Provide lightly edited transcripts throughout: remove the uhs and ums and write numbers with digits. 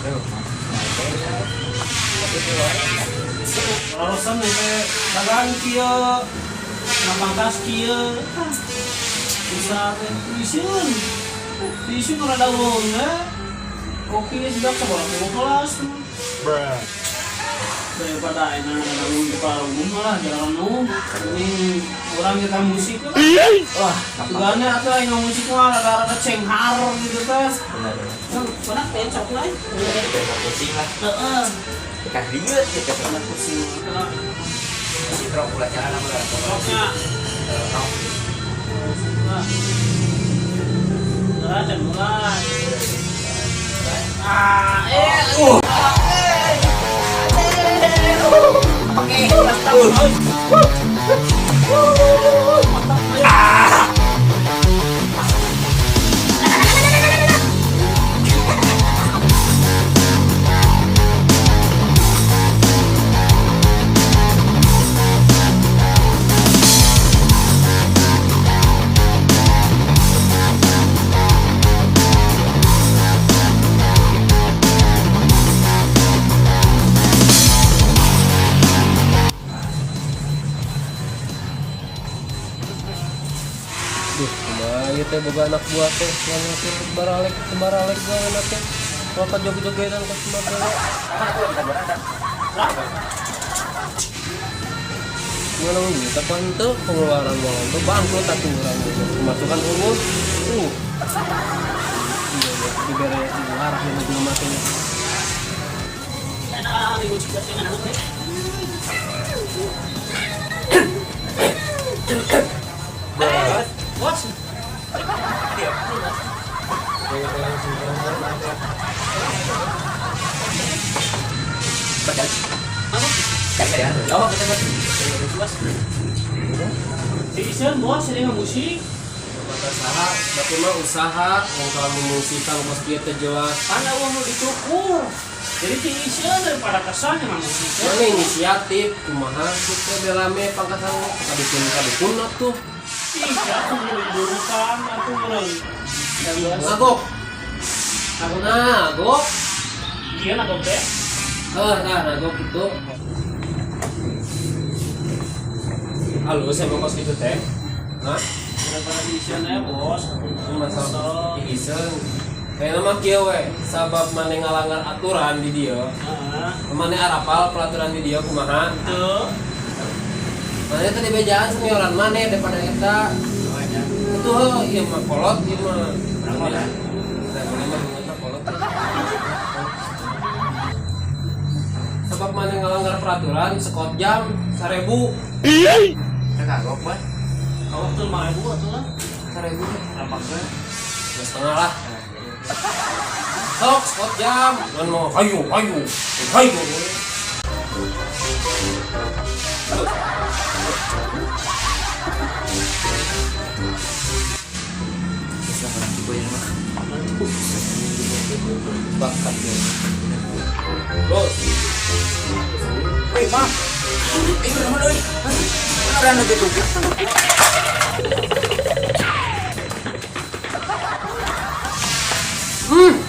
Aduh, Larosan teh dagang kieu, ngapangkas kieu. Bisa teh iseun. Iseun ora daun eh. Kopi sudah sekolah kelas. Bruh. Daripada enak ada daun di umum lah jalan umum. Ini orang kita musik lah. Wah, Tugane atau yang musik mah rada-rada cenghar gitu teh. Benar benar. Kan pernah teh cok lah. Kita pusing lah. Heeh. Ikan liut gitu. Pernah pusing. Kenapa? Si truk ulah jalan apa lah. Roknya. Truk. Lah. Lah, can mulai. Ah, eh, Oke. Duh, kumaha ieu teh boga anak buah teh yang ngatur baralek baralek gawe teh. Kalau ka jog-jogetan ka Sumatera. Menang duit apa henteu pengeluaran moal teu bangkrut atuh urang teh. Pemasukan unggul. Iya ya, dibere diluar jeung jelema teh. Enak, musik teh enak teh. Bos. Oh, betul. Bos. Si Iseun bos, ini musik. Mata usaha, tapi mah usaha yang kalau memusikan kos kieu teh jelas. Kan uang mau dicukur. Jadi si Iseun daripada kesan emang musik. Mana inisiatif kumaha kitu belame pangkasan kadukun kadukun atuh. Ih, aku mau diburukan aku meureun. Ngagok. Aku Nagok. Iya nagok teh. Eh, nah nagok gitu. Halus emang kos gitu teh. Hah? Daripada di Iseun ya bos. Ini masalah iseng. Kayaknya mah kieu we, sabab maneh ngalanggar aturan di dieu. Heeh. Maneh arapal peraturan di dieu kumaha? Tuh. Maneh teh dibejaan senioran maneh daripada eta. Itu heuh, ieu mah kolot ieu mah. Berapa, kan? Level lima mah kolot. Sebab maneh ngalanggar peraturan, sekot jam 1000. Kita kagok, Bos. Awak tuh 5.000 atuh lah. 1000 teh. Rampaknya. 2,5 lah. Sok sekot jam. Ngan mau hayu hayu. Hayu. Bisa orang tipe yang mah. Bakat ya. Bos. Woi, Bang. Eh, mana euy? Mana orang gitu?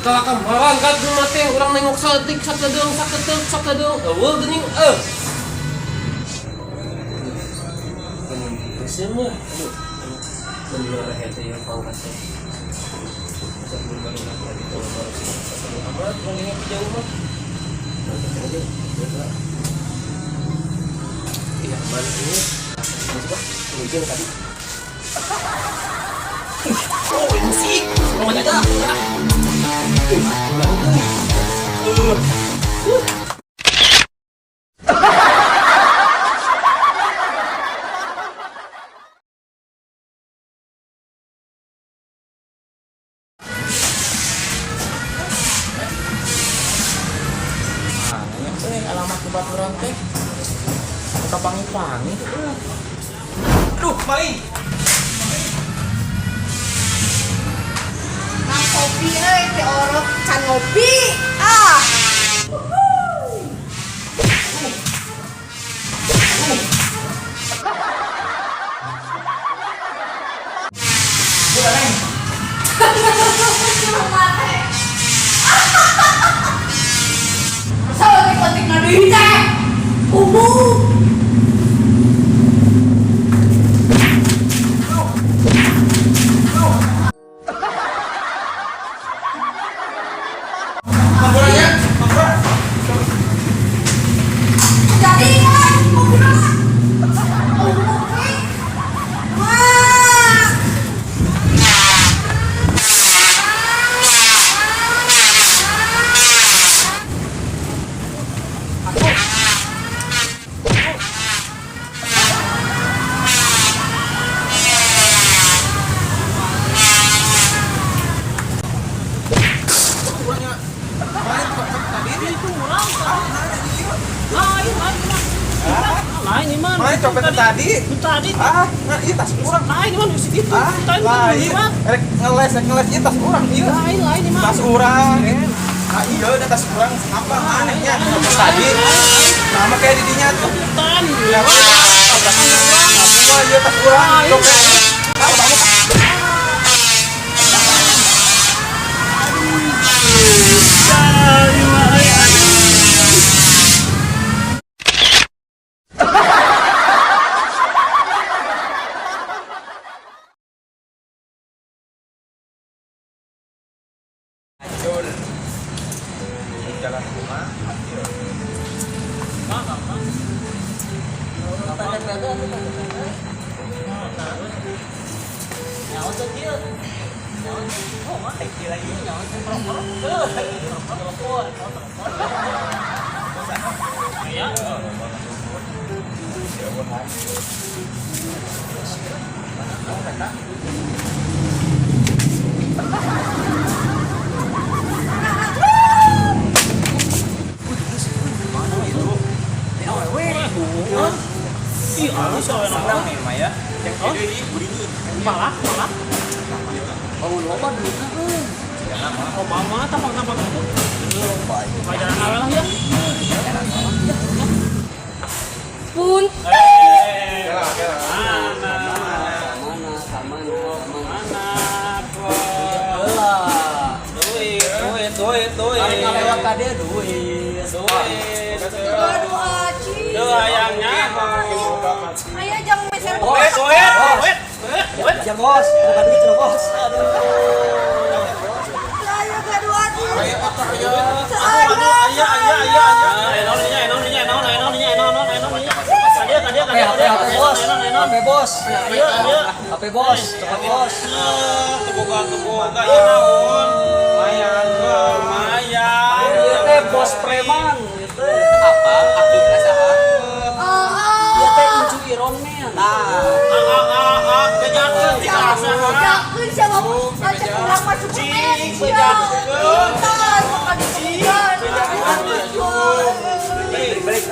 Kalakam harangkat rumah teh urang nengok saeutik sakedeung saketeuk sakedeung eueuh geuning eh. Geuning pusing mah. Aduh. Bener hete ya pangkat teh. Masa belum baru lagi kalau baru sih. Satu amat urang nengok jauh mah. Nanti aja. Iya, mana ini? Masuk ah, ini tadi. Oh, musik. Rumahnya dah. Mana alamat kebaturan teh? Buka pangi-pangi. Aduh, maling. Nang kopi euy teh orok can ngopi. Ah. Bukan, Neng. Mate. Lain iman. Mana copet tadi? Tadi. Ah, nah iya tas urang. Lain iman geus kitu. Ah, Tadi lain. lewat. Erek ngeles, erek ngeles ieu tas urang ieu. Lain lain iman. Tas urang. Ah iya udah tas urang apa anehnya copet tadi. Nama kayak didinya tuh. Tan. Ya, Semua iya tas urang copet. Ah, kamu. Acul. Jalan rumah. Ih, alus awe Senang nih Maya. Yang kiri ini bunyi. Malah, malah. Oh, loba duitna euy. Obama tampang-tampang itu. Pajaran awe lah ya. Pun. Eh, Kela, kela. mana? Mana mana mana. Mana? Heula. Duit, duit, duit, duit. Tarik ngalewat ka dia duit. Duit. Aduh aci. Duh, hayangnya. Aya jangan meser. Duit, duit, duit, duit. Ya bos, bukan duit cenah bos. Aduh. Aya gaduh aci. Aduh, ayah, ayah, ayah, ayah. Enon nya, enon nya, enon, enon nya, enon, enon nya. Kadia, kadia, HP kadia, HP kadia. HP bos. Enon, enon. HP bos. Ayo, ayo. HP bos, cepat bos. Teboga, teboga, ya naon. Lumayan. Lumayan. Ieu teh bos preman ieu teh. Apa? Akina saha? Ieu teh incu Iron Man. Nah, Ah, ah, ah, ah, bejakeun di asa. Bejakeun siapa? Baca urang mah Superman sia. Tah, bakal ditemukan. Balik, balik.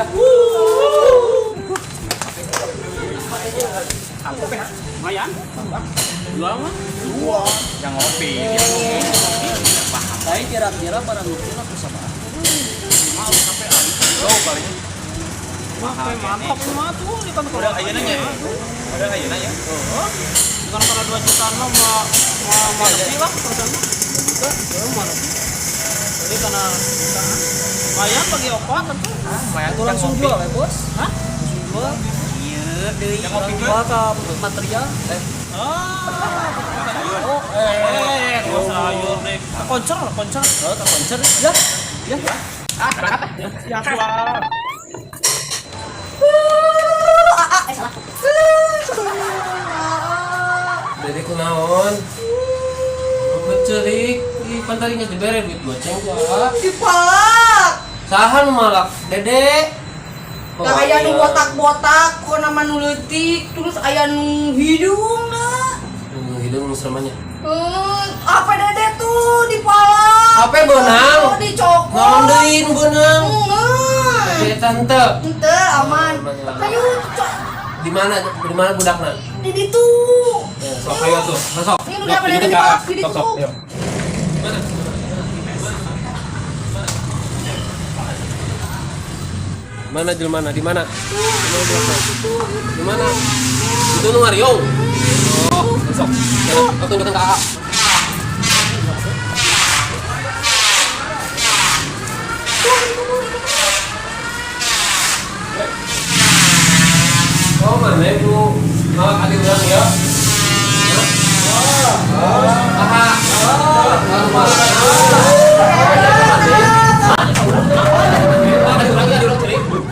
Lumayan. Jual mah. Yang ngopi, yang ngopi. Tapi kira-kira barang bukti lah sama. Mau sampai aing. Lo paling Mah, mantap mah tuh di kantor. udah ayeuna nya. Udah ayeuna ya. Di kantor 2 jutaan mah mau mau mau lebih lah perasaan mah. 2 juta, ya mau lebih. Jadi karena lumayan bagi opat tentu. Lumayan Itu langsung jual ya bos? Hah? Langsung jual. Iya, deui. Yang ngopi Jual ke material. Eh, Ah, oh, eh, eh, sayur deh. Ke konser, konser. oh, ke konser. Ya, ya. Ya, lah. Ah, ah, eh salah. Dede kunaon? Becerik, ih pan tadi geus dibere duit goceng ku ah. Dipalak. Saha nu malak? Dede. Oh, Lah aya nu iya. botak-botak, kok nama nu leutik, terus aya nu hidung lah. Nu hidung nu seremanya. Apa dede tuh dipalak. Apa beunang? Oh, dicokot. Naon deui nu beunang? Hmm. Dede tante. Henteu aman. Aman, ya. Ayo cok Di mana di mana budakna? di ditu. Ya, sok ayo tuh. Sok. Ini udah pada dipalak di ditu. Mana? Mana jelmana? Di mana? Di mana? Itu nu Mario. Oh, sok. Aku tunjukkan ke AA. Oh, mana ibu? Malak adi urang ya? Oh, aha. Oh, malak.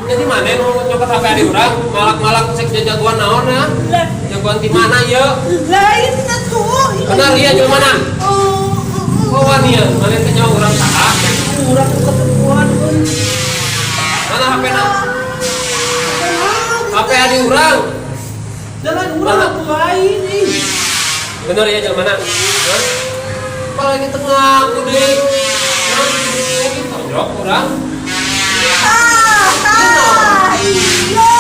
Jadi mana nu nyokot HP adi urang? Malak-malak cek jagoan naon ya? Jagoan di mana ya? Lain tuh. Benar iya jelema mana? Oh, Oh wani ya, mana teh nyawa urang saha? Urang ketemuan euy. Mana HP na? HP adi urang. Jalan urang atuh lain ih. Bener ya jelema mana? Hah? Apalagi tengah aku deh. Hah? Tonjok urang. Ah, ah, iya.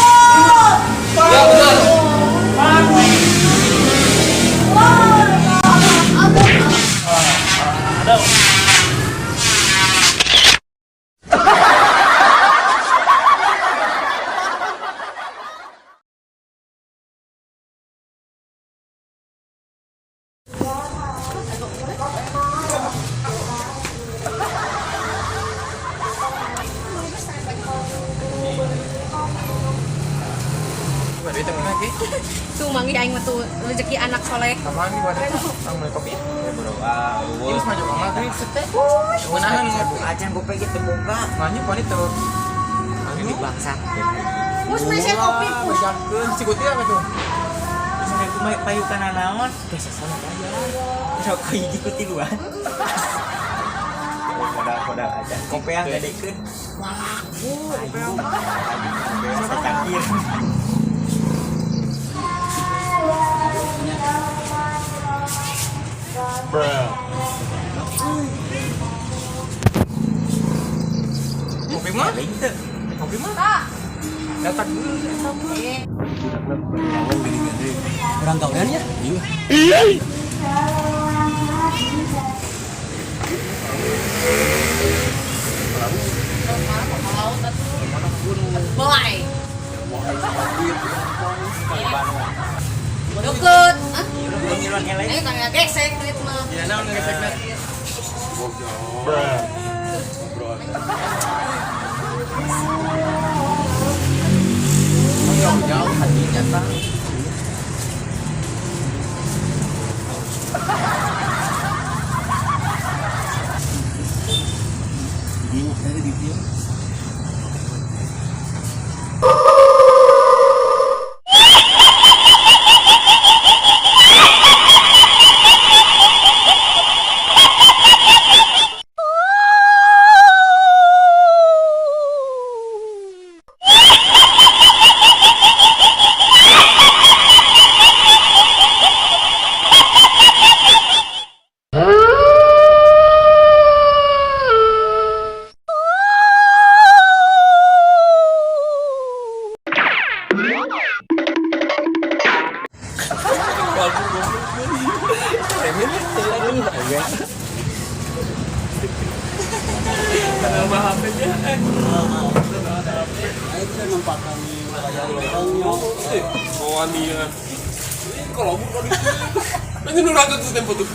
Duit tapi lagi. Tuh manggih aing mah tuh rezeki anak soleh. Kapan nih buat Ang beli kopi? Ya bro, ah, Ini maju kamar duit sete. Ngeunaan ngopi. Acan gope gitu boga. Nanya pan itu. Ini bangsat. Pus meser kopi pus. Bejakeun si Guti apa tuh? Terus aku mah payu kana naon? Biasa sana bayar. Rokok hiji ku tiluan. Modal-modal aja. Kopi yang gadekeun. Walaku. Ayo, secangkir. Kopi mah? Kopi mah? Tah. Datang dulu. Eh, Orang gawean ya? Iya. Belai. Deket. Hah? Ngiluan eleh. Ayo tangga gesek duit mah. Ya naon ngesekna. Jauh-jauh hatinya tah. Bawaan dia. Kalau bukan itu, nanti nurut tuh tempo tuh.